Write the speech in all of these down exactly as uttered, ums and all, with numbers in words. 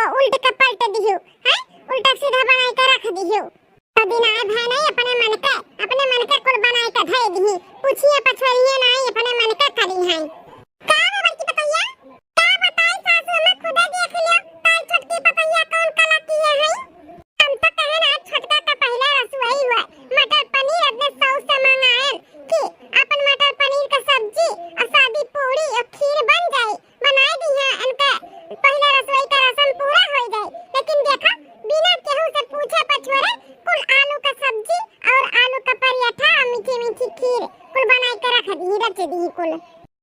उल्ट के पलट दिहु, हैं? उल्टा सीधा बनाई के रख दिहु। तो दिनाए भय नहीं, अपने मन के, अपने मन के कुल बनाई के धई दिही। पूछिए पछोरिए नहीं, अपने मन के करी हैं। का रे बड़की पतोहिया? का बताई सासू, हमें खुदे देख लियो, तार छोटकी पतोहिया कौन कला किए हैं। हम तो कहे ना, छोटका का पहला रसोई हुआ, मटर पनीर अपने सौ से मंगाएन कि अपन मटर पनीर का सब्जी और सादी पूरी और खीर बन जाए, बनाए दिहे। इनके पहला रसोई का रसम पूरा हो जाए, लेकिन देखा, बिना केहू से पूछे पछोरे कुल आलू का सब्जी और आलू का पराठा और मीठी मीठी खीर कुल बनाए के रख दी, रच दी कुल।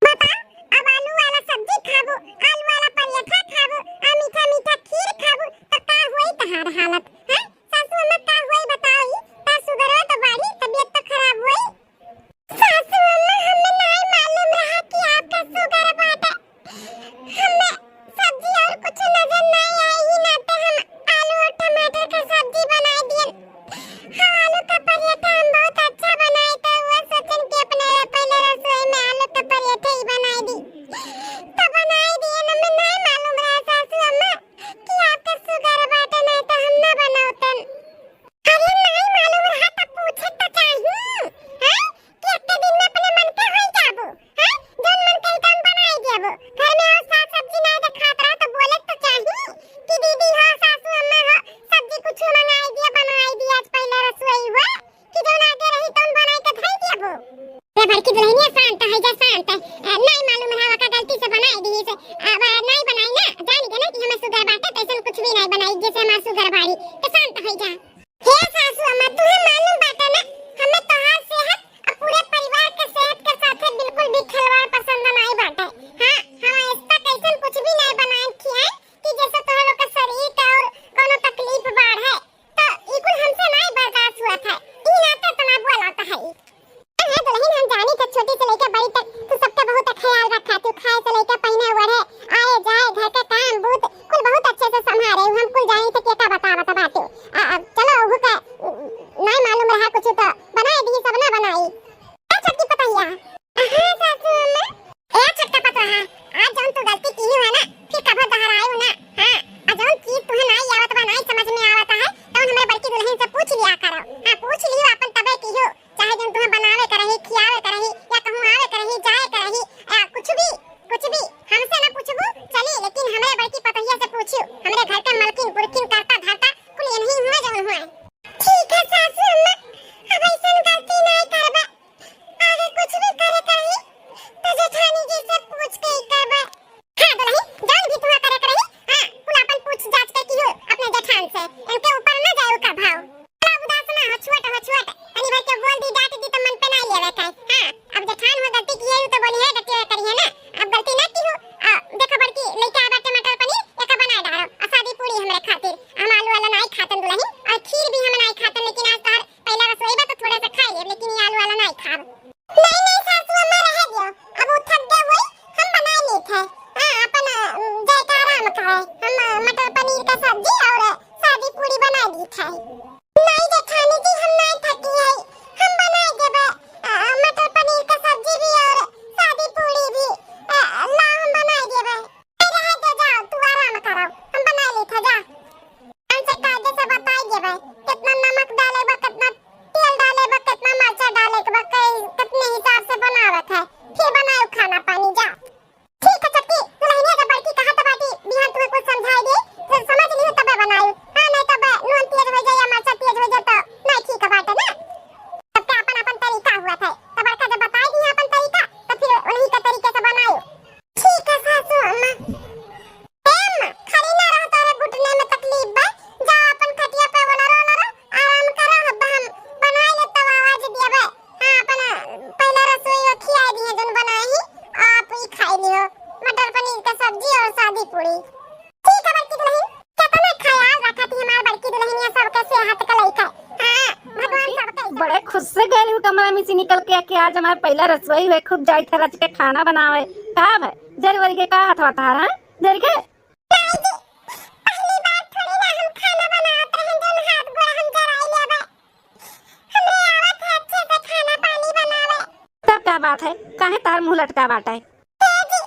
बता, अब आलू वाला सब्जी खाबू, आलू वाला पराठा खाबू, आ मीठा मीठा खीर खाबू, तो का होई तहार हालत, हैं? सासू अम्मा, का होई बताओ, ई ता सुगरो तो बाड़ी, तबीयत तो खराब होई। सासू अम्मा, हमें नाई मालूम रहा कि आपका सुगर बाटे। हमें सब्जी और कुछ नजर नाई आई, ही नाते हम आलू और टमाटर का सब्जी बनाई दियन। हाँ, आलू का पराठा हम बहुत अच्छा बनाए, तो वो सोचन कि अपने पहले रसोई में आलू का पराठा ही बनाई दी, तो बनाई दियन। हमें नाई मालूम रहा सासू अम्मा कि आपका सुगर बाटे, नहीं तो हम ना बनौतन। अरे नाई मालूम रहा तो पूछे तो चाही, हैं? कि एक दिन में अपने मन के होई जाबू, हैं? जौन मन करी तौन बनाई देबू। घर में और साग सब्जी नाई देखात रहा तो बोले तो चाही कि दीदी हो, सासू अम्मा हो, सब्जी कुछ मंगाई दिया, बनाई दिया, आज पहले रसोई हुआ कि जौन आगे रही तौन बनाई के धई देबू। रे बड़की दुल्हनिया, शांत है जा, शांत है। अ, नाई मालूम रहा का गलती से बनाई दी से। अब नाई बनाई ना, जान गए ना कि हमें सुगर बाटे, तो ऐसन कुछ भी नाई बनाई जैसे हमार सुगर बाड़ी। तो शांत है जा। हे सासू अम्मा, तुहे मालूम बाटे ना, हमें तोहार सेहत और पूरे परिवार के सेहत के साथे बिल्कुल भी खिलवाड़ पसंद नाई बाटे। हाँ, हम ऐसा कैसन कुछ भी नाई बनाए खियाए कि जैसे तोहर लोग के शरीर के और कोनो तकलीफ बाढ़े, तो ई कुल हमसे नाई बर्दाश्त हुआ था। ई नाते तो ना बोला था है। हाँ, दुल्हन, हम जानी थे, छोटी से लेके बड़ी तक तू सबका बहुत ख्याल रखा, तू खाए से लेके पहने ओढ़े, आए जाए, घर के काम बूत कुल बहुत अच्छे से संभाले, हम कुल जानी थे, के का बतावत बाटू। आ, आ, चलो, ओहू का नाई मालूम रहा कुछ तो बनाए दी, सब ना बनाई। ए छोटकी पतोहिया। हाँ, सासू अम्मा। ए छोटका पतोहा, आज जौन तू गलती की है ना, फिर कभो दोहरायू ना। हाँ, आ जौन चीज तुहे नाई आवत बा, नाई समझ में आवत है, तौन हमरे बड़की दुल्हन से पूछ लिया करो। हाँ, पूछ लियो अपन तबे किहो। चाहे जौन तुहें बनावे के रही, खियावे के रही, या कहूँ आवे के रही, जाए के रही, या कुछ भी, कुछ भी हमसे ना पूछबू, चली, लेकिन हमरे बड़की पतोहिया से पूछियो। हमरे घर के मलकिन, पुरखिन, करता धरता कुल यही हुए जौन हुए। ठीक है सासू अम्मा, अब ऐसन गलती नाई करबे। आगे कुछ भी करे के रही, तो जेठानी जी से पूछ के ही करबे। हाँ दुल्हन, जौन भी तुहा करे के रही, हाँ, कुल आपन पूछ जांच के किहो अपने जेठान से, इनके ऊपर ना जाए ओकर भाव। चलो, अब उदास ना हो, छोट हो, छोट, तनी भर के बोल दी, डांट दी तो मन पे ना लेवे के। हाँ, अब जेठान हो गलती किहे तो बोली है, गलती करी है ना, अब गलती ना किहो। आ, देखो बड़की, लइका बाटे मटर पनीर, एका बनाए डालो, आ सादी पूरी हमरे खातिर, हम आलू वाला नाई खातन दुल्हन, और खीर भी हम नाई खातन, लेकिन आज तोहर पहला रसोई बा तो थोड़ा सा खाई लेब, लेकिन ये आलू वाला नाई खाब। नहीं, नहीं सासू अम्मा, रहे दियो, अब उ थक गए हुई, हम बनाए लेत है। हाँ, अपन, अ, जयकारा में खाए, हम, अ, मटर पनीर का सब्जी और सादी पूरी बनाए दी खाए। नहीं जेठानी जी, हम नहीं थकी है, हम बनाए देबे, अ, मटर पनीर का सब्जी भी और सादी पूरी भी, अ, ला हम बनाए देबे। ए, रहे दे, जाओ, तू आराम करो, हम बनाए लेत है, जा। हमसे कायदे से बताई देबे, कितना नमक डाले बा, कितना तेल डाले बा, कितना मरचा डाले के बा, कै-, कितने हिसाब से बनावत है, फिर बनाओ खाना पानी, जा। ठीक है छोटकी, दुल्हनिया जब बड़की कहत बाटी, बिहान तुम्हें कुछ समझाई दे, तो समझ लियो तबे बनाओ। हाँ, नहीं तबे नून तेज हो जाए या मरचा तेज हो जाए तो नहीं ठीक बात है ना। सबके अपन अपन तरीका हुआ था, तो बड़का जब बताई दी अपन तरीका, तो फिर उन्हीं के तरीके से बनाओ। ठीक है सासू अम्मा। ए अम्मा, खड़ी ना रहो, तोरे घुटने में तकलीफ बा। जाओ अपन खटिया पे ओलरो, ओलरो, आराम करो। अब हम बनाए ले तब आवाज दियबे। हाँ, अपन पहला रसोई वो खियाए दिए जौन बनाए ही, आप ही खाई लियो। मटर पनीर का सब्जी और सादी पूरी। ठीक है बड़की दुल्हन, कितना ख्याल रखा थी हमार बड़की दुल्हनिया, सबके सेहत का लइका। हाँ, भगवान सबके बड़े खुश से गए हूँ कमरा में से निकल के कि आज हमार पहला रसोई हुए, खूब जाई था रच के खाना बनावे। का भाई, जर वरी के का हाथ होता है, हाँ? जर के? नहीं जी, पहली बार थोड़ी ना हम खाना बनावत रहे, जौन हाथ गोड़ हम जराई लेबे। हमरे आवत है अच्छे से खाना पानी बनावे। तब का बात है, काहे तार मुंह लटका बाटे? ए जी,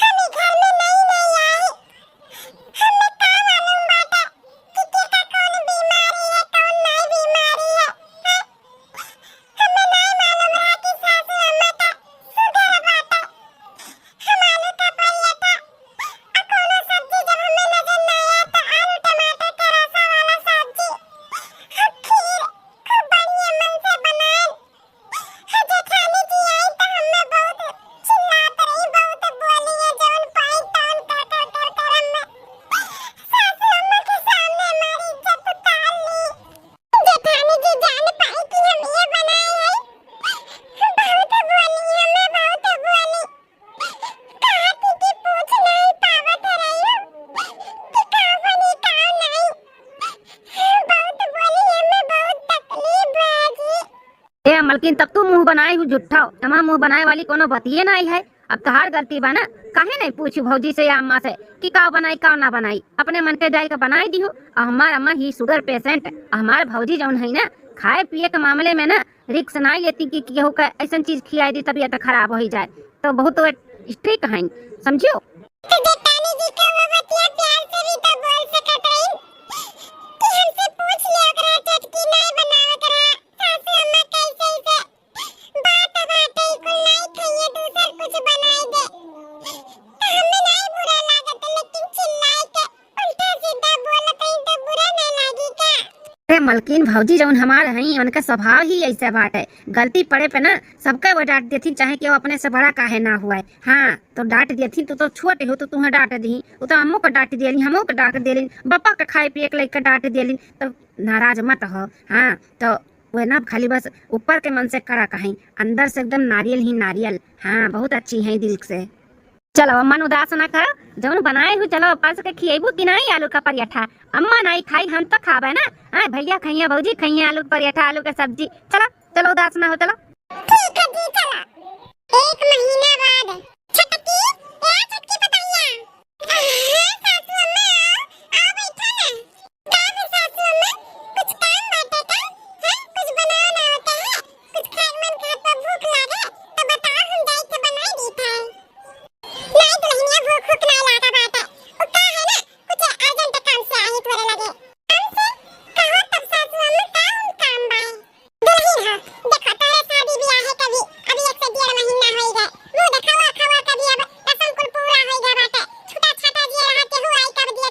हम ई घर में नई नई आई, हमें काम लेकिन तब तू मुँह बनाए हू झूठा, एमा मुँह बनाए वाली कोनो बतिये नाहीं है। अब तोहार गलती बा ना, काहे नाहीं पूछू भौजी से या अम्मा से कि का बनाई का ना बनाई, अपने मन के जाए के बनाई दिहू। और हमार अम्मा ही sugar patient, और हमार भौजी जौन है ना, खाए पिए के मामले में ना risk नाहीं लेती कि केहू का ऐसन चीज खियाई दी तबियत खराब होइ जाए, तो बहुत strict हैं, समझियो। तो जेठानी जी का वो बतिया प्यार से भी तो बोल सकत रही कि हमसे पूछ ले ओकरा चटकी नाहीं बनावे करा, सासू अम्मा कैसे इसे बात बाटे कुल नाहीं खाइए, दूसर कुछ बनाई दे। तो हमें नाहीं बुरा लागत, लेकिन चिल्लाई के उल्टा सीधा बोलत हई तो बुरा नाहीं लागी का? अरे मलकिन, भौजी जौन हमार हई, उनका स्वभाव ही ऐसे बाटे। गलती पड़े पे ना सबका वो डांट देथिन, चाहे कि वो अपने से बड़ा काहे ना हुआ है। हाँ, तो डांट देथिन, तो, तो छोटे हो तो तुम्हें डांट दी, वो तो अम्मो का डांट दियली, हमो का डांट दियली, बप्पा का खाए पिए के लेके डांट दियली, तो नाराज मत हो। हाँ, तो वे ना खाली बस ऊपर के मन से कड़ा कहीं, अंदर से एकदम नारियल ही नारियल। हाँ, बहुत अच्छी है दिल से। चलो, मन उदास ना कर, जौन बनाए हू, चलो, परस के खिएबू कि नाहीं आलू का पराठा? अम्मा नाहीं खाई, हम तो खाबे ना। हाँ, भैया खइया, भौजी खइया, आलू का पराठा, आलू के सब्जी। चलो, चलो, उदास ना हो, चलो। ठीक है जी, चलो। एक महीना बाद। छटकी, ए छटकी पतैया। हाँ, सासू अम्मा, आओ, आओ बैठो ना। का बे सासू अम्मा, कुछ काम बाटे का? हैं? कुछ बनाओ ना होता है? कुछ खाए मन कहत बा, भूख लागे, तो बताओ, हम जाई के बनाई देत है। नाहीं दुल्हनिया, भूख उख नाहीं लागा बाटे। उ का है ना, कुछ urgent काम से आई तोरे लगे। काम से? कहो तब सासू अम्मा, का हम काम बाए? दुल्हन हो, देखो, तोरे शादी बियाह है कभी, अभी एक से डेढ़ महीना होई गए। मुँह देखावा, खावा कभी, अब रसम कुल पूरा होई गए बाटे। छूटा छाटा जे रहा, केहू आई कब दिए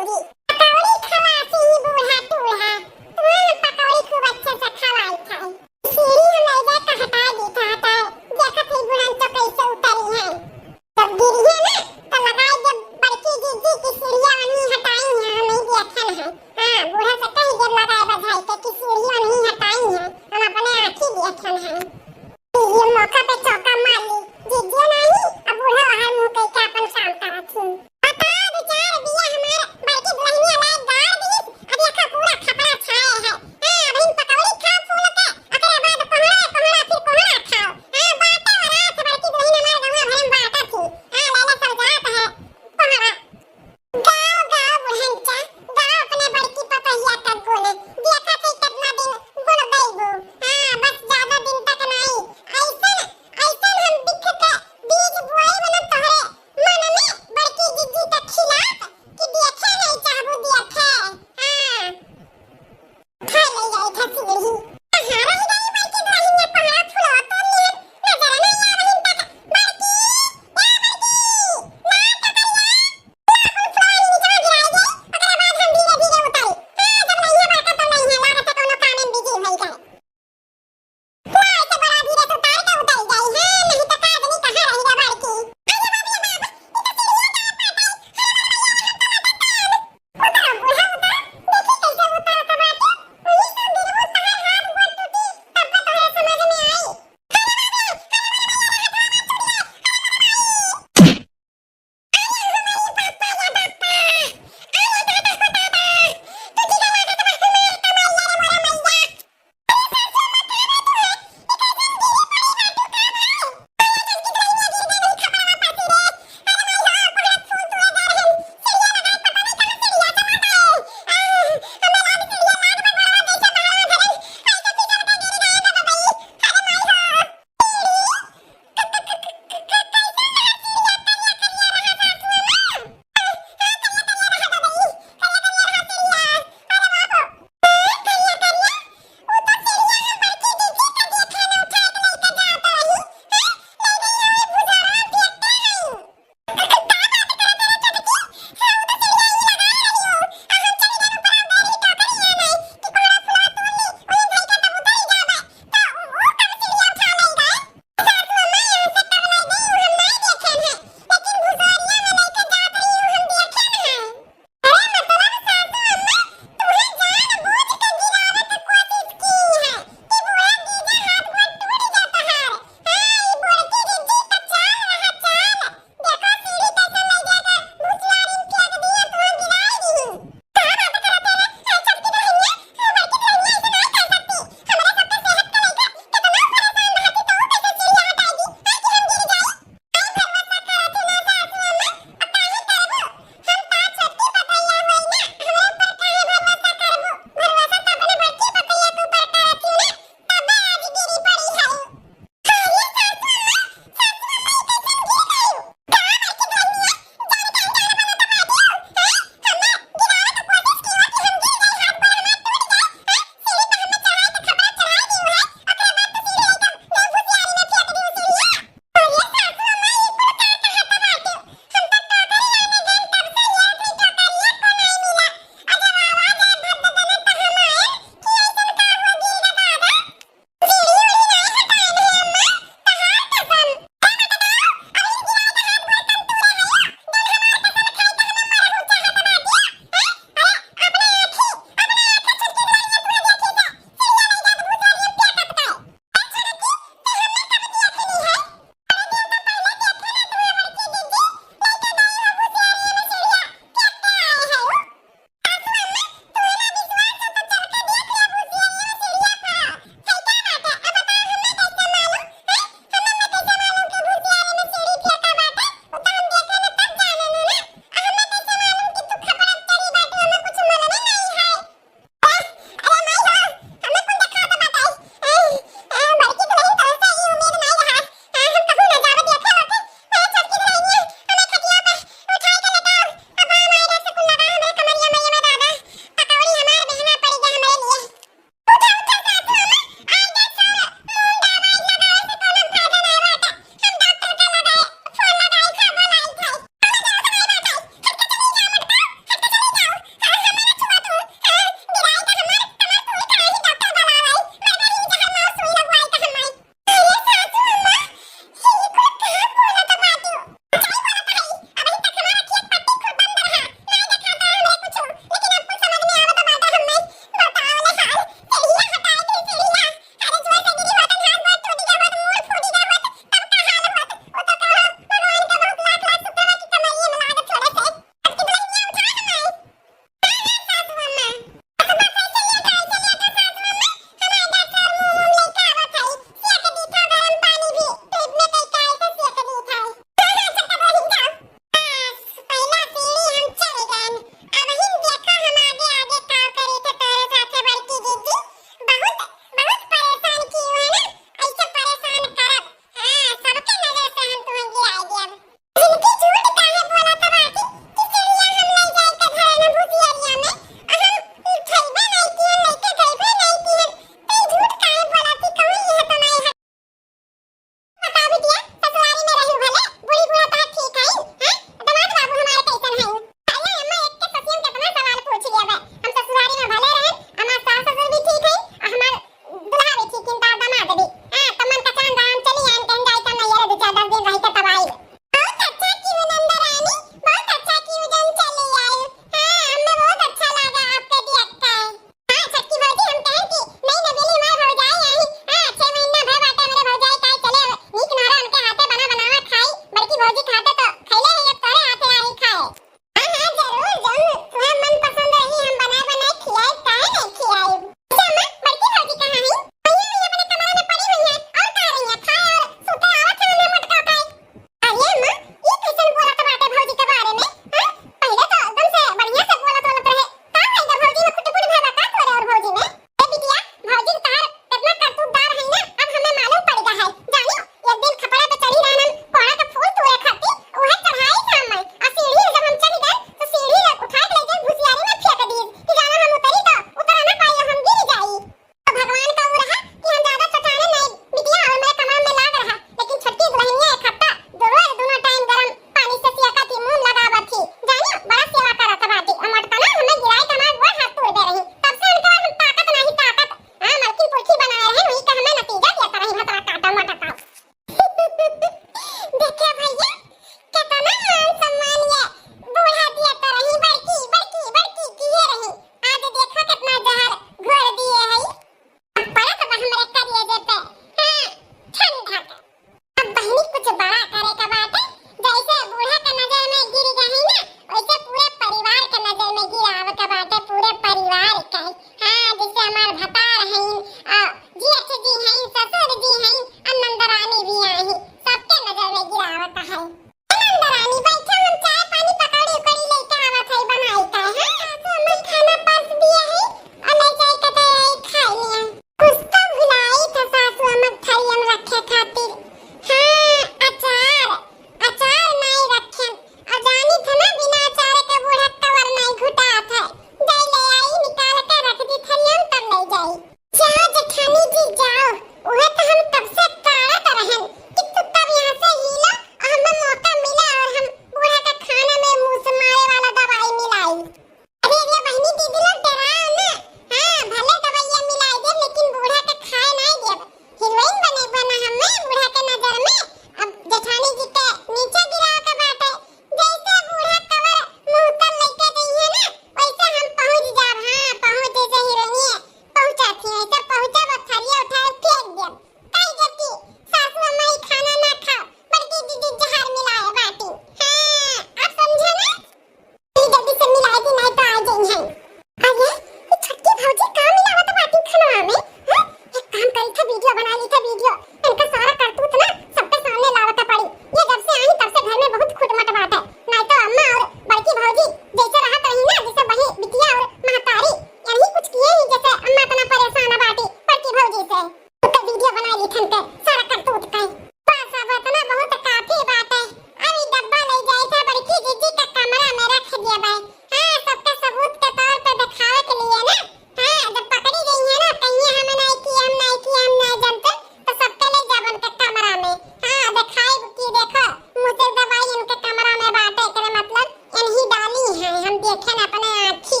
देखे ना अपने आँखी।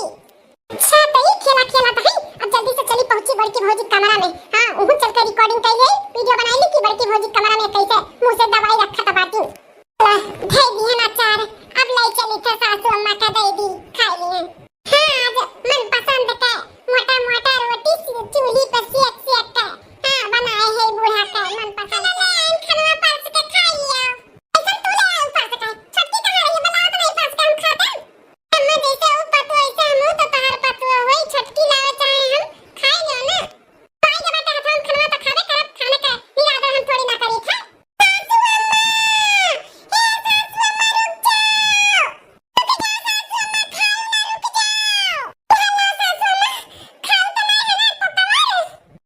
अच्छा, तो ई खेला खेला तो है। अब जल्दी से चली पहुँची बड़की भौजी कमरा में। हाँ, उहू चल के recording कर ले, video बनाई ली कि बड़की भौजी कमरा में कैसे मुँह से दवाई रखत बाटी। ला, धई दिहन अचार, अब ले चली थे सासू अम्मा का दे दी, खाई लिहन। हाँ, आज मनपसंद के मोटा मोटा रोटी चूल्ही पे सेक सेक के, हाँ, बनाए है बूढ़ा के मनपसंद के। ले आइन खनवा परस के खाई लिया। ऐसन तू ले आउ परस के, छोटकी कहाँ रही, बताओ तो नहीं परस के हम खाते। अम्मा, जैसे ऊ पतोह, वैसे हमहू तो तोहार पतोह होई, छोटकी लावे चाहे हम खाई लियो ना। खाई के बाटे हाथ हम खनवा तो खाबे करब, खाने के निरादर हम थोड़ी ना करी थे। सासू अम्मा, ए सासू अम्मा, रुक जाओ। रुक जाओ सासू अम्मा, खाओ ना, रुक जाओ। खाओ ना सासू अम्मा, खाओ तो नहीं है ना, पतोह।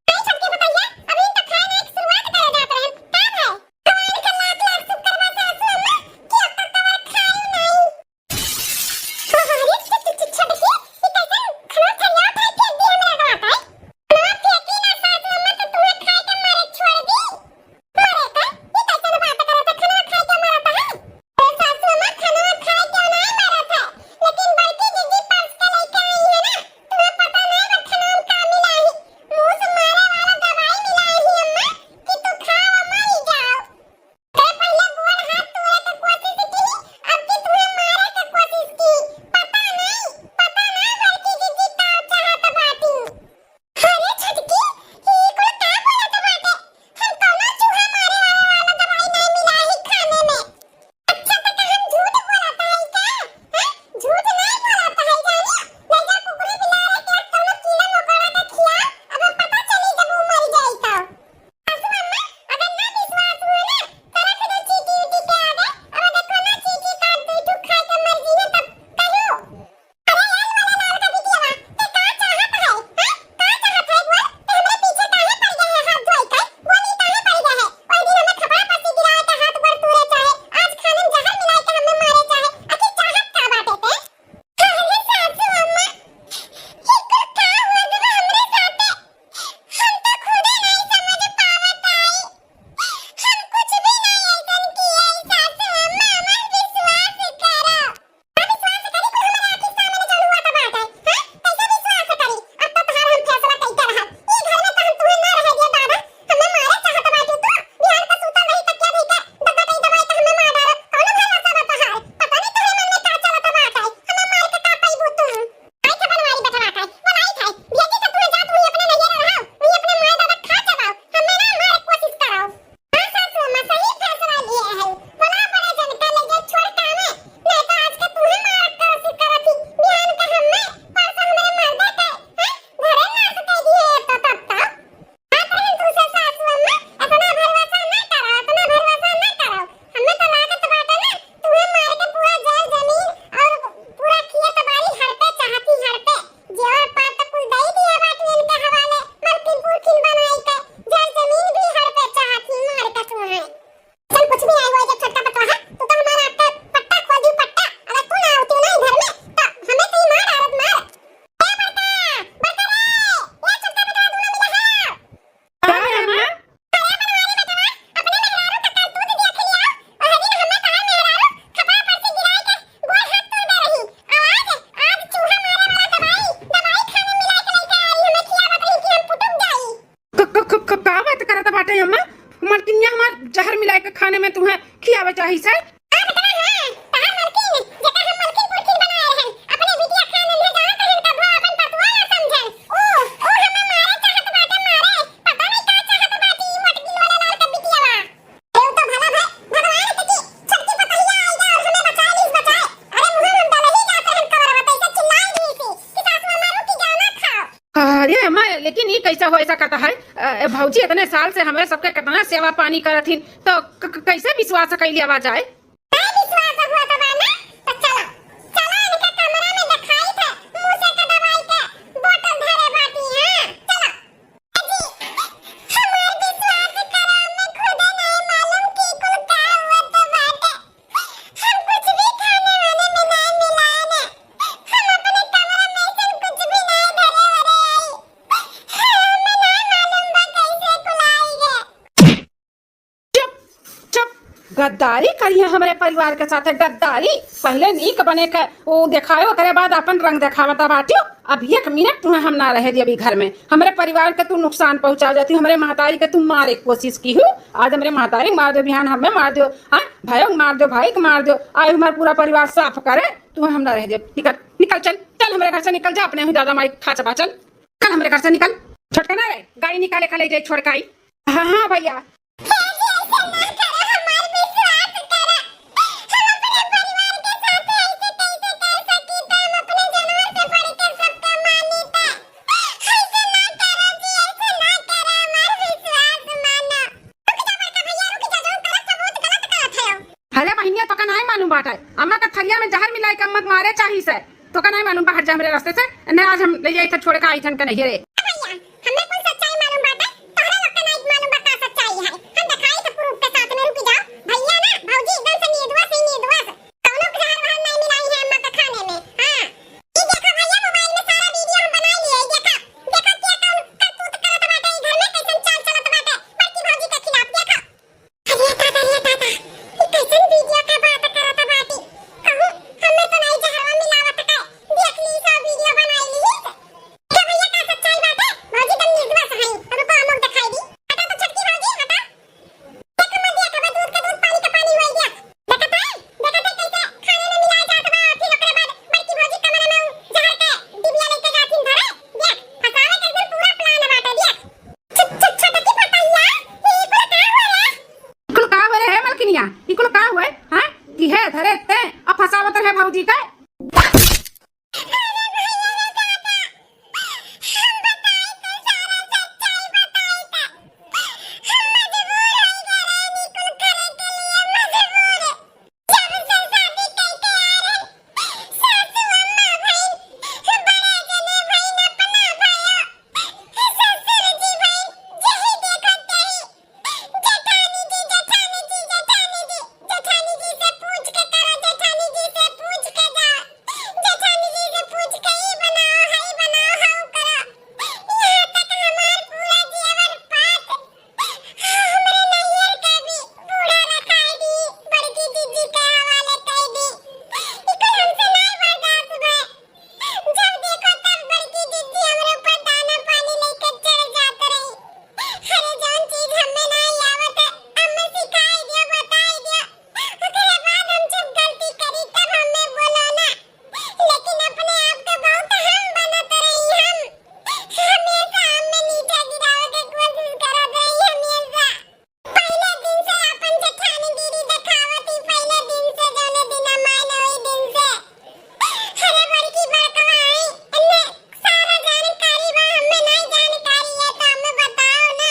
नहीं छोटकी पतोहिया, अभी तो खाए नहीं, शुरुआत करे जात रहे। का है? हमार के लाख लाख शुक्र बा सासू अम्मा कि अब तक तोहर खाई नहीं। अरे, छु, छु, छु, छोटकी, ई कैसन खनवा थरिया उठाई फेंक दी हमरा के बात है? खनवा फेंकी ना सासू अम्मा, तो तुम्हें खाए के मारे छोड़ दी। मारे का? ई कैसन बात करत है? खनवा खाए के मारत है? अरे सासू अम्मा, खनवा खाए के नहीं मारत है, लेकिन बड़की दीदी परस के लेके आई है ना, तुम्हें पता नहीं बा खनवा में का मिला है। मुँह से मारे वाला दवाई मिला है अम्मा, कि तू खाओ मर जाओ। ते पहिले गोड़ हाथ तोड़े के कोशिश की, अब की तुहे मारे के कोशिश की। पता नहीं, पता ना बड़की दीदी का चाहत बाटी। अरे छोटकी, ई कुल का बोलत बाटे? हम कौनो चूहा मारे वाला, वाला दवाई नहीं मिला है खाने में। अच्छा, तो का हम झूठ बोलत है का? हैं? झूठ नहीं बोलत है जानी। ले जा कुकुरे बिलारे के कौनो कीड़ा मकोड़ा के खिया, अब पता चली जब वो मर जाई तो। सासू अम्मा, अगर ना विश्वास हुए ना, तो रख दो चींटी उटी के आगे, और अगर कोनो चींटी काट दे, तू खाए के मर जइहे, तब कहियो। अरे लाल वाला लाल का बिटिया बा, ते का चाहत है? हाँ? का चाहत है बोल? ते हमरे पीछे काहे पड़ गए है हाथ धोए के? बोली काहे पड़ गए है? ओए दिन हमें खपड़ा पर से गिराए के हाथ गोड़ तूरे चाहे, आज खाने में जहर मिलाए के हमें मारे चाहे, आखिर चाहत का बाटे ते? अरे सासू अम्मा, ई कुल का हुआ जब हमरे साथे? हम तो खुदे नहीं समझ पावत आई। हम कुछ भी नहीं ऐसन किए, सासू अम्मा, हमार विश्वास करो। ना विश्वास करी, कुल हमारे आँखी के सामने जौन हुआ तो बात है। हाँ? कैसे विश्वास करी? अब तो तोहार हम फैसला कई के रहब। ई घर में तो हम तुम्हें ना रहे दिए दादा। हमें मारे चाहत बाटू तू। बिहान का सूतल रही तकिया धई के, डब्बा कई दबाई के हमें मार डालो। कौनो भरोसा बा तोहार? पता नहीं तोहरे मन में का चलत बात है। हमें मार के का पइबू तू? आई थे बनवारी बैठवा के, बोलाई थे, भेजी थे तुम्हें जा, तुम ही अपने नैहर रहो, तुम ही अपने माय दादा खा चबाओ, हमें ना मारे कोशिश करो। हाँ सासू अम्मा, सही फैसला लिए है, बोला बड़े जन का ले जाए छोड़ काम, नहीं तो आज के तुम्हें मार कोशिश करत थी, बिहान का हमें, परसों हमारे मर्दे के, हैं, घरे नाश कर दिए तो तब तक। बात रही तुमसे सासू अम्मा, इतना भरोसा ना करो, इतना भरोसा ना करो। हमें तो लागत बाटे ना, तुम्हें मार के पूरा जर जमीन और पूरा खेत बाड़ी हड़पे चाहती, हड़पे। जेवर पात तो कुल दई दिए बाटी इनके हवाले, मलकिन पुरखिन बनाई के, जर जमीन भी हड़पे चाहती मार के तुम्हें। चल कुछ भी आई हुआ जब छोटका पतवा है, तू तो हमारा आपका पट्टा खोल दी पट्टा, अगर तू ना होती ना घर में, तो हमें तो मार डालत मार। ए बड़का, बड़का रे, ए छोटका पतवा दूनो मिला है। का है अम्मा? अरे बनवारी बेटवा, अपने मेहरारू का करतूत देख लिया। ओह दिन हमें तहार मेहरारू खपड़ा पर से गिराए के गोड़ हाथ तोड़ दे रही। और आज, आज चूहा मारे वाला दवाई, दवाई खाने मिला के लेके आई, हमें खियावत रही कि हम कुटुम जाई। क-, क-, क-, क-, का बात करत बाटे अम्मा? मलकिनिया हमार जहर मिलाए के खाने में तुम्हें खियावे चाही से? हाँ बेटवा, हाँ, तहार मलकिन, जेकर हम मलकिन पुरखिन बनाए रहन, अपने बिटिया खाए नन्हे जात रहन, तब वो अपन पतुआ ना समझन। ऊ, ऊ हमें मारे चाहत बाटे, मारे। पता नहीं का चाहत बाटे ई मोटकी लोला लाल के बिटियावा। केहू तो भला भाई, भगवान के की छोटकी पतहिया आई जा और हमें बचा लीस, बचाए। अरे मुँह में हम डलही जात रहन कवरवा, तो ऐसे चिल्लाई दी सी कि सासू अम्मा रुकी जाओ ना खाओ। अरे अम्मा, लेकिन ई कैसे हो सकत है? अ, भौजी इतने साल से हमें सबके कितना सेवा पानी करत हिन, तो क-, क-, कैसे विश्वास कैली आवा जाए? नहीं विश्वास हुआ तो बा ना, तो चला, चला इनके कमरा में दिखाई थे, मुँह से के दवाई के बोतल धरे बाटी, हाँ, चला। अजी, हमार विश्वास करा, हमें खुदे नहीं मालूम कि कुल का हुआ तो बाटे। हम कुछ भी खाने वाने में नहीं मिलाए ना। हम अपने कमरा में से कुछ भी नहीं धरे वरे आई। हमें नहीं मालूम बा कैसे कुल आई गे। चुप, चुप। गद्दारी करिहे हमरे परिवार के साथे, गद्दारी। पहिले नीक बने के उ देखायो, ओकरे बाद अपन रंग देखावत बाटियो। अब एक मिनट तुहे हम ना रहे देबी घर में। हमरे परिवार के तू नुकसान पहुँचाव जातियो, हमरे महतारी के तू मारे के कोशिश किहू। आज हमरे महतारी के मार देउ, बिहान हमें मार देउ, हाँ, भाइयो के मार देउ, भाई के मार देउ, आज हमार पूरा परिवार साफ करे, तुहे हम ना रहे देब। निकल, निकल, चल, चल हमरे घर से निकल जा, अपने ही दादा माई खा चबा, चल। निकल हमरे घर से, निकल। छोटका ना रे, गाड़ी निकाले खा ले जाई छोड़ के आई। हाँ, हाँ भइया। हे जी, ऐसे ना करो, हमार विश्वास करो। हम अपने परिवार के साथ ऐसे कैसे कर सकी? तो हम अपने जानवर से बढ़ के सबका मानी था। ऐसे ना करो जी, ऐसे ना करो, हमार विश्वास मानो। रुक जा बड़का भइया, रुक जा, जौन करत है बहुत गलत करत है। अरे बहिनिया, तोका नाहीं मालूम बाटे, अम्मा का थरिया में जहर मिलाई के अम्मा के मारे चाही से। तोका नाहीं मालूम बा, हट जा हमरे रास्ते से, नहीं आज हम ले जाई थे छोड़ के आई थन के नहीं रे। भइया, हमें कौन सच्चाई मालूम बाटे? तोहरे लोग के नाहीं मालूम बा का सच्चाई है। हम देखाई थे proof के साथ में, रुक जाओ। भइया ना, भौजी एकदम से निर्दोष ही निर्दोष। कौनो जहर वहर नाहीं मिलाई है अम्मा के खाने में। हाँ। ई देखो भइया, mobile में सारा video हम बनाई लिए, ई देखो। देखो क्या कौन करतूत करत बाटे ई घर में, कैसन चाल चलत बाटे बड़की भौजी के खिलाफ, देखो। अरे दादा, अरे दादा, ई कैसन video के बात करत बाटी? कहूँ हमें तो नाहीं जहरवा मिलावत का, देख ली सब video बनाई ली। हे भइया, का सच्चाई बाटे? भौजी, तुम निर्दोष हई, रुको हम लोग दिखाई दी। हटा तो छोटकी भौजी, हटा। देख मत दिया, कबे दूध के दूध, पानी के पानी होई गया। देखत है, देखत है कैसे खाने में मिलाए जात बा, फिर ओकरे बाद बड़की भौजी कमरे में उ जहर के डिबिया लेके जाथिन धरे। देख, फंसावे के एकदम पूरा plan बाटे, देख। छ-, छ-, छोटकी पतैया, ई कुल का हुआ रे? ई कुल का हुआ रे, हे मलकिनिया? ई कुल का हुआ, हाँ? कि हे धरे ते, अब फंसावत रहे भौजी के। अरे भैया रे दादा, हम बताई तो सारा सच्चाई बताई तो। हम मजबूर हो गए रहे ई कुल करे के लिए, मजबूर। जब से शादी करके आ रहे, सासू अम्मा भई, बड़े जने भई, अपना भयो, ससुर जी भई, यही देखत रही। जेठानी जी, जेठानी जी, जेठानी जी, जेठानी जी से पूछ के करो, जेठानी जी से पूछ के जाओ, जेठानी जी से पूछ के ई बनाओ, हई बनाओ, हऊ करो। यहाँ तक हमार पूरा जेवर पात हमरे नैहर के भी बूढ़ा रखाई दी, बड़की जीजी के हवाले कर दी। ई कुल हमसे नाहीं बर्दाश्त भय। जब देखो तब बड़की जीजी हमरे ऊपर दाना पानी लेके चढ़ जात रही। अरे जौन चीज हमें नाहीं आवत है, हमें सिखाई दियो, बताई दियो। ओकरे बाद हम जब गलती करी तब हमें बोलो ना। लेकिन अपने आप के बहुत हम बनत रही हम। हमेशा हमें नीचे गिरावे के कोशिश करत रही हमेशा। पहिले दिन से अपन जेठानी दीदी देखावत ही, पहिले दिन से, जौने दिन हम आए ना, वही दिन से। अरे बड़की बड़कवा आई, इन्हें सारा जानकारी बा, हमें नाहीं जानकारी है, तो हमें बताओ ना,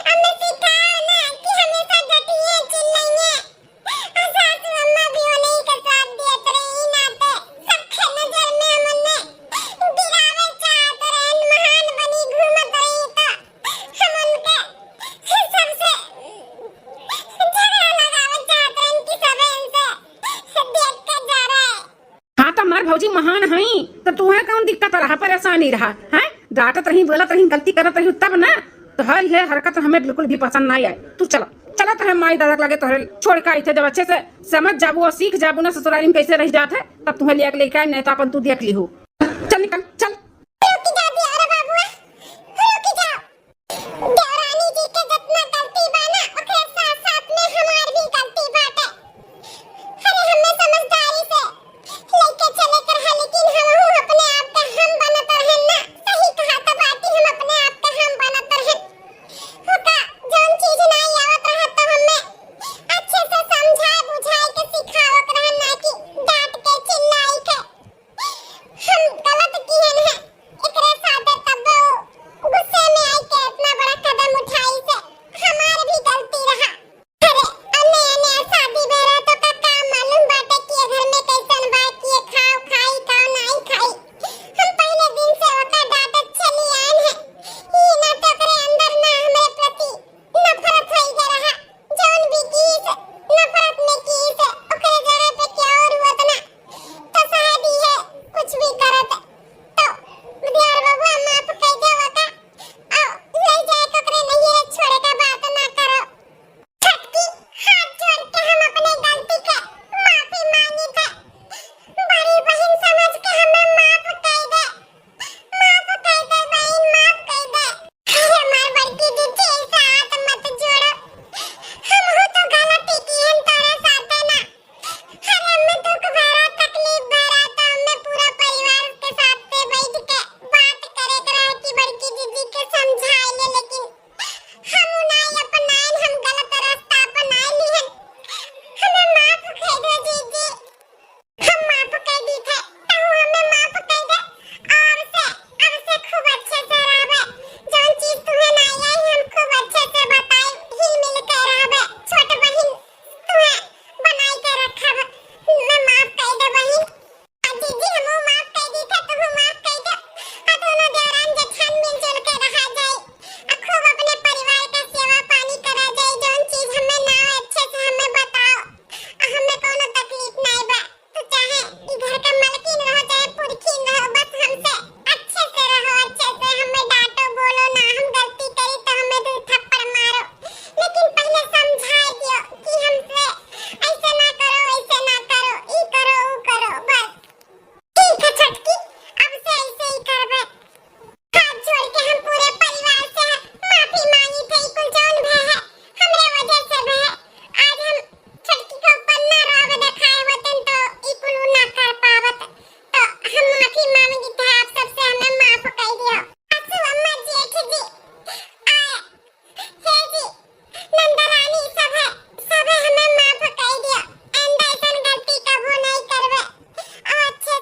हमें सिखाओ ना कि हमेशा डटिए चिल्लाइए। आ सासू अम्मा भी ओनही के साथ दियत रही, ई नाते सबके नजर में हम ओन्ने गिरावे चाहत रहन, महान बनी घूमत रही, तो हम उनके सबसे झगड़ा लगावे चाहत रहन कि सबे इनसे देख के जा रहे। हाँ, तो हमार भौजी महान हई, तो तुहे कौन दिक्कत रहा, परेशानी रहा, हैं? डांटत रही, बोलत रही, गलती करत रही, तब ना। तो हर ये हरकत हमें बिल्कुल भी पसंद नाहीं आए। तू चला, चला, तोहरे माई दादा के लगे तोहरे छोड़ के आई थे, जब अच्छे से समझ जाबू और सीख जाबू ना ससुरारी में कैसे रह जात है, तब तुम्हें ले आके लेके आई, नहीं तो अपन तू देख ली हो।